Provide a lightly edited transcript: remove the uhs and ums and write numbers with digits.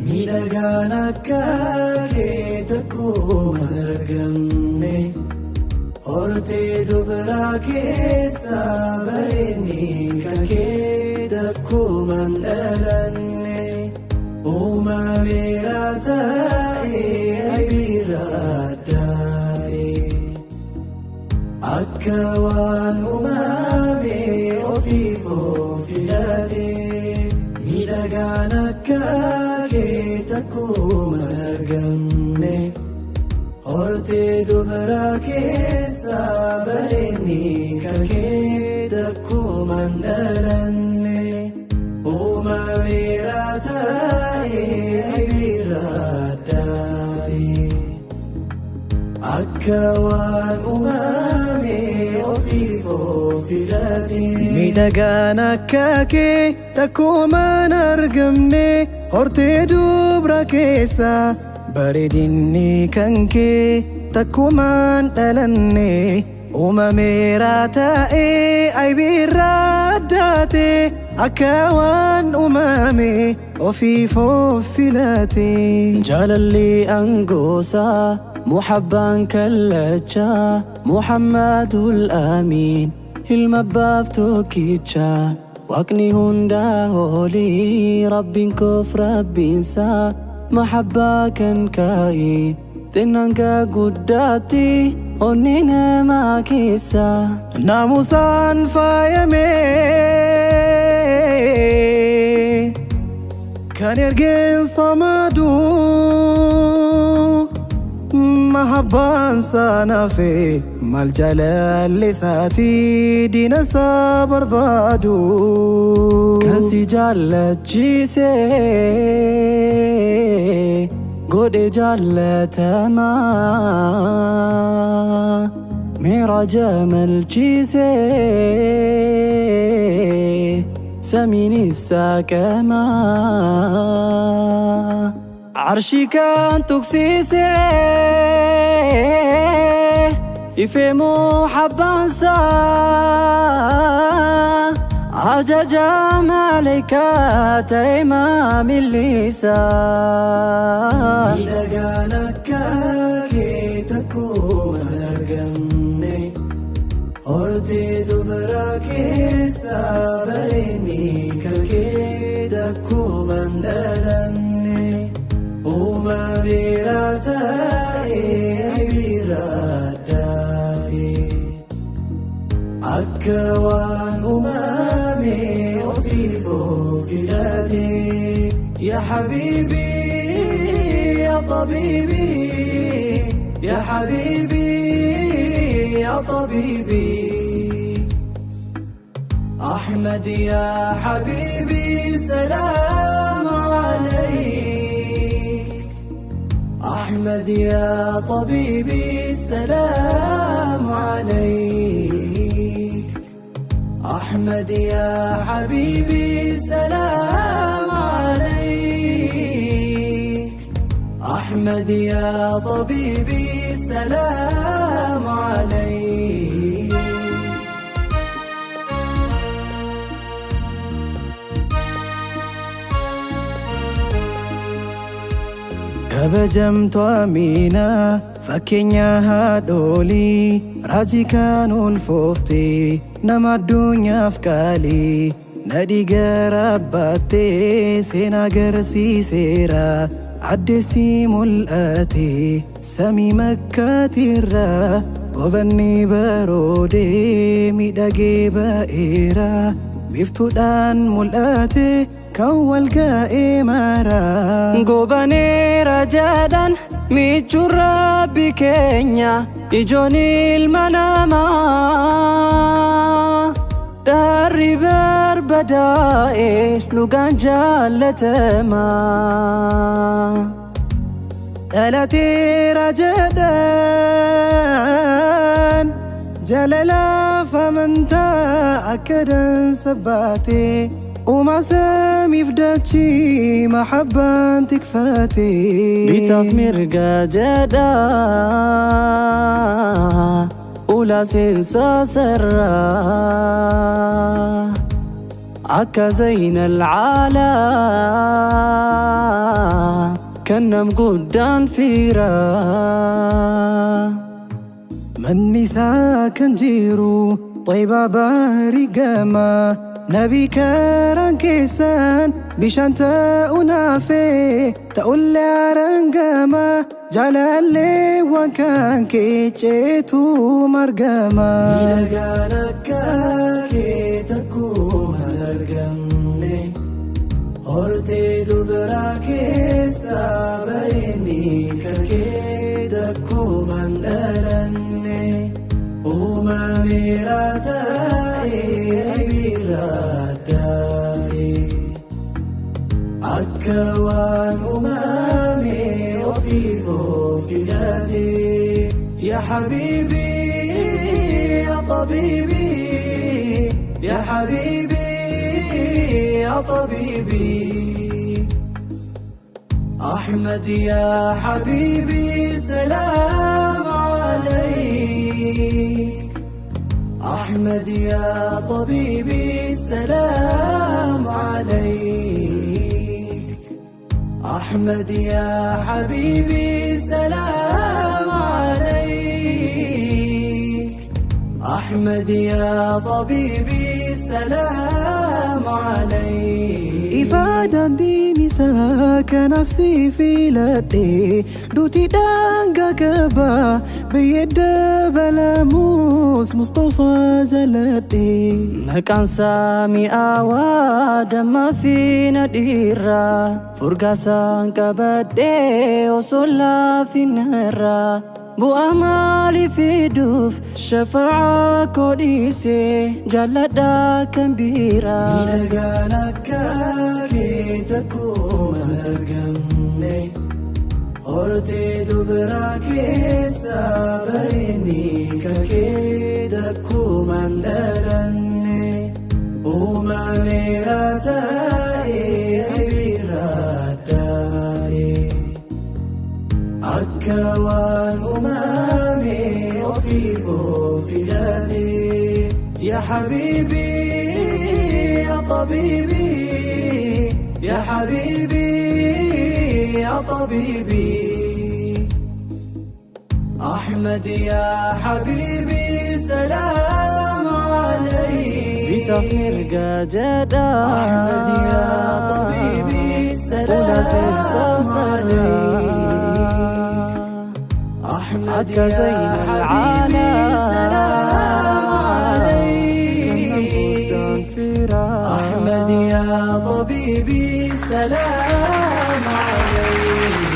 Miidhagaan akka kee takkuma argamne, hortee dubaraa keessa bareedni kan kee takkuma hin dhalanne. Uumameera ta'ee aybiirra addaate, akka waan uumame ofiif of filate. Miidhagaan akka kee takkuma argamne, hortee dubaraa keessa bareedni kan kee takkuma hin dhalanne. Uumameera ta'ee aybiirra addaate, akka waan uumame ofiif of filate. Miidhagaan akka kee takkumaan argamne, hortee dubra keessa bareedinni kan kee takkumaan dhalanne. Uumameera ta'ee aybiirra addaate, akka waan uumame ofiif of filate. Jaalalli angoosaa muhabbaan kallachaa, Muhammadul Amiin ilma abbaaf tokkichaa, Waaqni hundaa olii Rabbiin koof Rabbiinsaa mahabbaa kan kaa'e xinnaan gaa guddaatti onni namaa keessa. Naamusaan faayame kan ergeen samaduu, mahabbaan sanafe maal jaalalli diina isaa barbaadu. Kan si jaallachiise godhe jaallatamaa, miiraja malchiise samiin saaqamaa, arshii kan tuqsiise ifee muhabbaansaa, ajaja maleykaa ta'e maamillisaa. Miidhagaan akka kee takkuma argamne, hortee dubaraa keessa bareedni kan kee takkuma hin dhalanne. Uumameera ta'ee aybiirra addaate, akka waan uumame ofiif of filate. يا حبيبي يا طبيبي، يا حبيبي يا طبيبي، أحمد يا حبيبي سلام عليك، أحمد يا طبيبي سلام عليك، أحمد يا حبيبي سلام عليك، أحمد يا طبيبي سلام عليك. Kabajamtu Aminaa fakkeenya haadholii, raajii kan ulfoofte nama addunyaaf qaalii, nadhii gara baattee seenaa agarsiiseera. Addeessi mul'ate samii makkaatirra, gobanni baroodee miidhagee ba'eera. Biiftuudhaan mul'ate kan wal ga'ee mara. Gobaneera jedhan michuun Rabbi keenya ijoon ilma namaa, Darri barbadaa'e dhugaan jaalatamaa. Dhalateera jedhan jaalalaaf amantaa akka dansa baate, uumaa samiif dachii mahabbaan tikfate. Bitaaf mirga jedha. Ulaa seensaa sarraa akka Zaynal Caalaa kan nam guddaan fiiraa. Manni isaa kan jiru Xaybaa bahrii gama Nabi karaan keessan bishaan ta'uu naafee ta'ullee arangama jaalallee waan kan kee ceetu margama. Miidhagaan akka kee takkuma hin argamne hortee dubaraa keessa bareenni kan kee takkuma hin dhalanne uumameera ta'ee aybiirraa addaate akka waan uumame ofiif of filate. يا حبيبي يا طبيبي يا حبيبي يا طبيبي أحمد يا حبيبي سلام عليك أحمد يا طبيبي سلام عليك أحمد يا حبيبي سلام عليك أحمد يا طبيبي سلام عليك. Ifaa daandiin isaa kanaaf si filadhe duuti daangaa qaba biyyee dabalamus Mustafaa jaladhe. Maqaan isaa mi'aawaa dammaa fi nadhiirraa furgaasaan qabadhee osoo laafinarraa bu'aa maalii fiduuf shafa'aa koo dhiisee jaalladhaa kan biraa. Miidhagaan akka kee takkuma hin argamne hortee dubaraa keessa bareenni kan kee takkuma hin dhalanne uumameera ta'ee aybiirraa addaate akka waan uumame ofiif of filate. يا حبيبي يا طبيبي يا حبيبي يا طبيبي أحمد يا حبيبي سلام عليك Bitaaf mirga jedha أحمد يا طبيبي Ulaa seensaa سلام sarraa عليك أحمد akka يا Zaynal حبيبي Caalaa سلام kan nam guddaan عليك fiiraa. أحمد يا طبيبي سلام عليك.